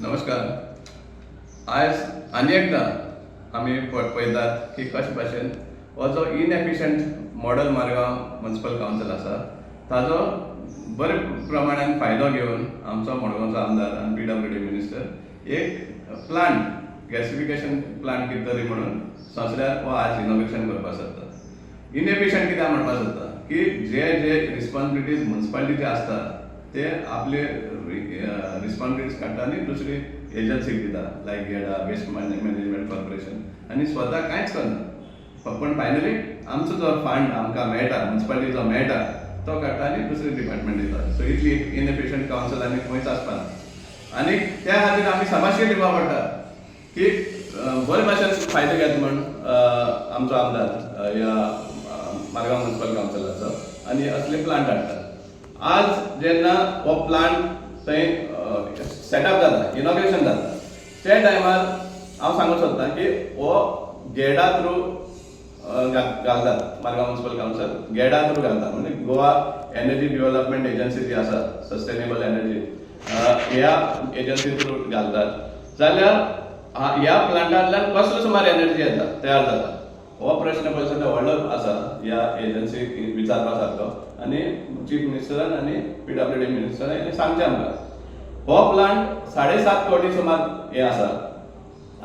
नमस्कार. आयज आनी एकदां आमी पळयतात की कशे भाशेन हो जो इनएफिशंट मॉडल मारगांव म्युन्सिपल कावन्सील आसा, ताजो बरे प्रमाणान फायदो घेवन आमचो मडगांवचो आमदार आनी पीडब्ल्यूडी मिनिस्टर एक प्लांट, गॅसिफिकेशन प्लांट कितें तरी म्हणून सोंसल्यार हो आज इनोग्रेशन करपाक सोदता. इनएफिशंट कित्याक म्हणपाक सोदता की जे जे रिस्पॉन्सिबिलिटीज म्युन्सिपालिटीचे आसता, ते आपले रिस्पॉन्सिबिलिटीज काडटा आनी दुसरी एजन्सीक दिता, लायक गेडा, वेस्ट मॅनेजमेंट कॉर्पोरेशन, आनी स्वता कांयच करना. पण फायनली आमचो जो फंड आमकां मेळटा, म्युन्सिपालिटी जो मेळटा, तो काडटा आनी दुसरे डिपार्टमेंट दिता. सो इतली इनएफिशंट कावन्सिल आनी खंयच आसपाना. आनी त्या खातीर आमी शाबासकी दिवपा पडटा की बरे भाशेन फायदो घेता म्हण आमचो आमदार ह्या मारगांव म्युन्सिपल कावन्सिलाचो आनी असले प्लांट हाडटा. आज जेन्ना हो प्लांट थंय सेटअप जाता, इनॉग्रेशन जाता, त्या टायमार हांव सांगूंक सोदतां की हो गेडा थ्रू घालतात. मारगांव म्युन्सिपल कावन्सिल गेडा थ्रू घालतात, म्हणजे गोवा एनर्जी डेव्हलपमेंट एजन्सी जी आसा, सस्टेनेबल एनर्जी, ह्या एजन्सी थ्रू घालतात. जाल्यार ह्या प्लांटांतल्यान कसलो सुमार एनर्जी येता, तयार जाता, हो प्रश्न पळय सद्या व्हडलो आसा ह्या एजन्सीक विचारपा सारको. आनी चीफ मिनिस्टरान आनी पीडब्ल्यूडी मिनिस्टरान हें सांगचें आमकां. हो प्लांट 7.5 कोटी सुमार हें आसा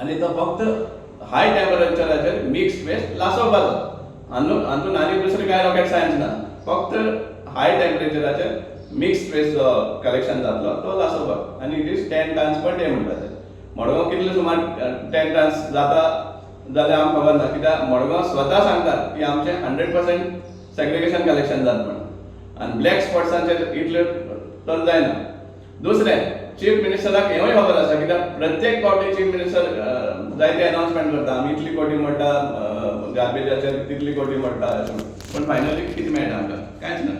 आनी तो फक्त हाय टेम्परेचराचेर मिक्स वेस्ट लासोवपाचो. हातून आनी दुसरें कांय रॉकेट सायन्स ना. फक्त हाय टेम्परेचराचेर मिक्स वेस्ट जो कलेक्शन जातलो तो लासोवपाक. आनी it is 10 tons per day म्हणटा ते. मडगांव कितले सुमार 10 टन्स जाता जाल्यार आमकां खबर ना, कित्याक मडगांव स्वता सांगतात की आमचें 100% सेग्रिगेशन कलेक्शन जाता म्हणून आनी ब्लॅक स्पॉट्सांचेर इतले तर जायना. दुसरें, चीफ मिनिस्टराक हेंवूय खबर आसा, कित्याक प्रत्येक फावटी चीफ मिनिस्टर जायते अनाउन्समेंट करता, आमी इतली कोटी मोडटा गार्बेजाचेर, तितली कोटी मोडटा अशें म्हणून. पूण फायनली कितें मेळटा आमकां? कांयच ना.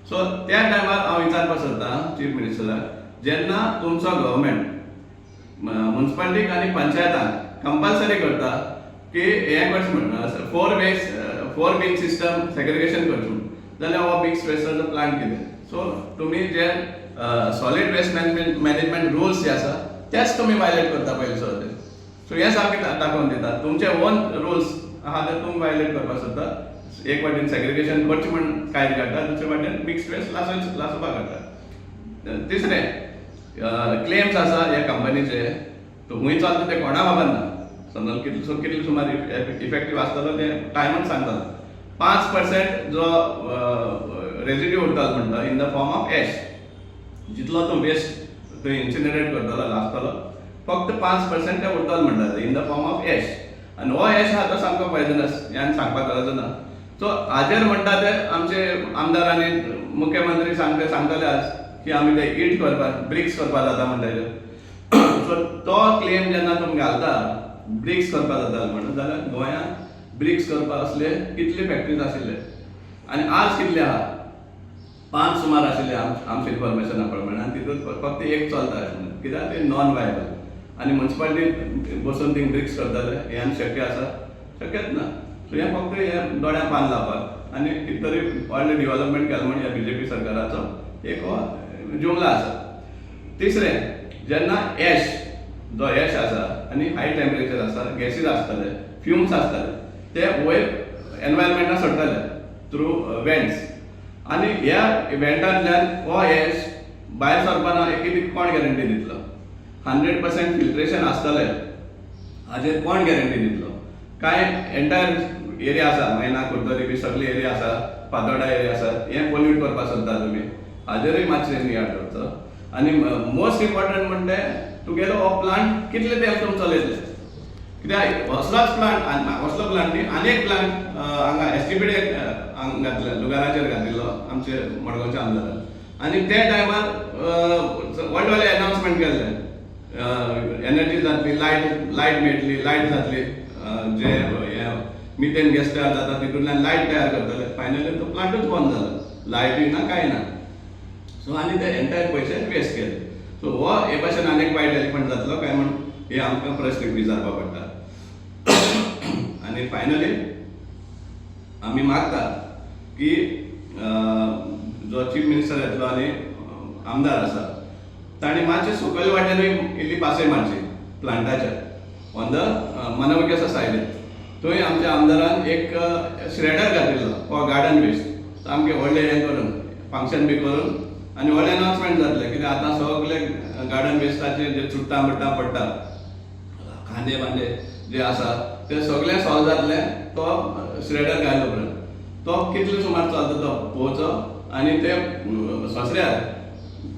सो त्या टायमार हांव विचारपाक सोदतां चीफ मिनिस्टराक, जेन्ना तुमचो गव्हर्मेंट म्युन्सिपालिटीक आनी पंचायतांक कंपल्सरी करता की हें करचें म्हण, four waste, four bin system segregation करचें म्हण, जाल्यार हो मिक्स वेस्टाचो प्लांट कितें? सो तुमी जे सॉलीड वेस्ट मॅनेजमेंट रुल्स जे आसा, तेच तुमी वायलेट करता पयलीं सुरवातेक. सो हें सारकें दाखोवन दिता, तुमचे ओन रुल्स आहा ते तुमी वायलेट करपाक सोदता. एक वाटेन सेग्रिगेशन करचें म्हण कायदे काडटा, दुसरे वाटेन मिक्स वेस्ट लासोवपाक काडटा. तिसरें, क्लेम्स आसा ह्या कंपनीचे, तो खंय चलता तें कोणाक खबर ना. समज कितले, सो कितले सुमार इफेक्टीव आसतलो तें टायमूच सांगतलो. 5% जो रेजिड्यू उरतालो म्हणटा in the form of ash, जितलो तो वेस्ट थंय इन्सिनरेट करतलो, लासतलो, फक्त 5% ते उरतलो म्हणटा in the form of ash. आनी हो एश आहा तो सामको पॉयजनस, ह्यान सांगपाक गरज ना. सो हाजेर म्हणटा ते आमचे आमदार आनी मुख्यमंत्री सांगतले आज की आमी ते it करपाक, ब्रिक्स करपाक जाता म्हणटा. सो तो क्लेम जेन्ना तुमी घालता ब्रिक्स करपाक जाता म्हणून, जाल्यार गोंयांत ब्रिक्स करपाक असले कितले फॅक्टरीज आशिल्ले आनी आज कितले आहा? पांच सुमार आशिल्ले आमच्या इन्फॉर्मेशना प्रमाणे, आनी तितून फक्त एक चलता अशें, कित्याक ते नॉन वायबल. आनी म्युन्सिपालिटी बसून थिंग ब्रिक्स करतले हें आनी शक्य आसा? शक्यच ना. सो हें फक्त हें दोळ्यां पान लावपाक आनी कितें तरी व्हडलें डिवलपमेंट केलें म्हण ह्या बीजेपी सरकाराचो एक हो जुमला आसा. तिसरें, जेन्ना एश जो एश आसा आनी हाय टेम्परेचर आसा, गॅसीस आसतले, फ्युम्स आसतले, ते वयर एनवायरमेंटाक सोडटले थ्रू वेंट्स. आनी ह्या इव्हेंटांतल्यान हो एश भायर सरपाना एक कितें कोण गॅरंटी दितलो? 100% फिल्ट्रेशन आसतलें हाजेर कोण गॅरंटी दितलो? कांय एंटायर एरिया आसा, मैना कुर्तरी बी सगळे एरिया आसा, फातोर्डा एरिया आसा, हें पोल्यूट करपाक सोदता तुमी. हाजेरूय मातशें नियाळ करचो. आनी मोस्ट इम्पॉर्टंट म्हणटे, तुगेलो हो प्लांट कितले तेंप तुमी चलयतले? कित्याक असलोच प्लांट, असलो प्लांट न्ही, आनी एक प्लांट हांगा एस टी पी डी हांगा घातले, लुगाराचेर घातिल्लो आमचे मडगांवच्या आमदारान. आनी त्या टायमार व्हडले व्हडले अनाउन्समेंट केल्ले, एनर्जी जातली, लायट लायट मेळटली, लायट जातली, जे हे मिथेन गॅस तयार जाता तितूंतल्यान लायट तयार करतले. फायनली तो प्लांटूच बंद जालो, लायटूय ना, कांय ना. सो आनी ते एंटायर पयशे वेस्ट केले. सो हो हे भाशेन आनी एक वायट एलिफंट जातलो काय म्हण हे आमकां प्रश्न विचारपा पडटा. आनी फायनली आमी मागता की जो चीफ मिनिस्टर येतलो आनी आमदार आसा ताणें मातशें सकयल वाटेनूय इल्ली पासय मारची प्लांटाच्या ऑन the मानवकेसा सायडीन. थंय आमच्या आमदारान एक श्रेडर घातिल्लो फॉर गार्डन वेस्ट, सामकें व्हडलें हें करून फंक्शन बी करून आनी व्हडलें अनाउन्समेंट जातलें कित्याक आतां सगळे गार्डन वेस्टाचे जे चुट्टां बिट्टां पडटा, खांदे बांदे जे आसा ते सगळे सॉल्व जातले तो श्रेडर घायले उपरांत. तो कितले सुमार चलता तो पळोवचो आनी ते सोसऱ्यार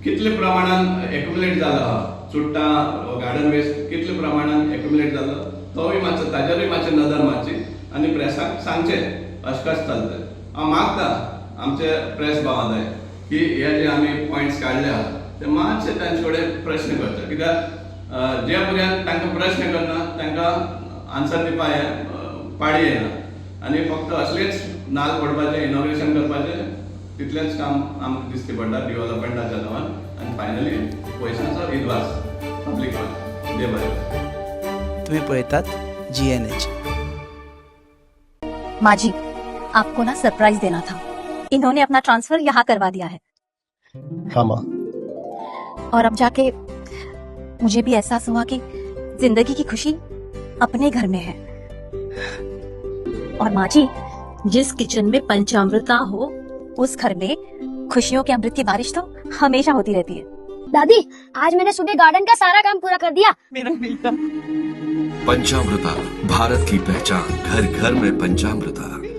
कितले प्रमाणान एक्युमुलेट जालो आहा चुट्टां, गार्डन वेस्ट कितले प्रमाणान एक्युमुलेट जालो तोय मातसो ताजेरूय मातशें नदर मारची आनी प्रेसाक सांगचें अशें कशें चलता. हांव मागता आमचे प्रेस भावांय की हे जे आमी पॉयंट्स काडले आहा ते मातशे तांचे कडेन प्रश्न करचे, कित्याक जे पर्यंत तांकां प्रश्न करना तांकां आन्सर दिवपा हें पाडी येना आनी फक्त असलेच नाल पडपाचें, इनॉग्रेशन करपाचें, तितलेंच काम आमकां दिसती पडटा डिवलपमेंटाच्या नांवान आनी फायनली पयशांचो इदवास पब्लिकान. देव बरें. तुम्ही पळयतात GNH. माँ जी, आपको ना सरप्राइज देना था। इन्होंने अपना ट्रांसफर यहाँ करवा दिया है। हाँ माँ। और अब जाके मुझे भी एहसास हुआ कि जिंदगी की खुशी अपने घर में है। और माँ जी, जिस किचन में पंचामृता हो उस घर में खुशियों के अमृत की बारिश तो हमेशा होती रहती है। दादी, आज मैंने सुबह गार्डन का सारा काम पूरा कर दिया। पंचामृता, भारत की पहचान, घर घर में पंचामृता।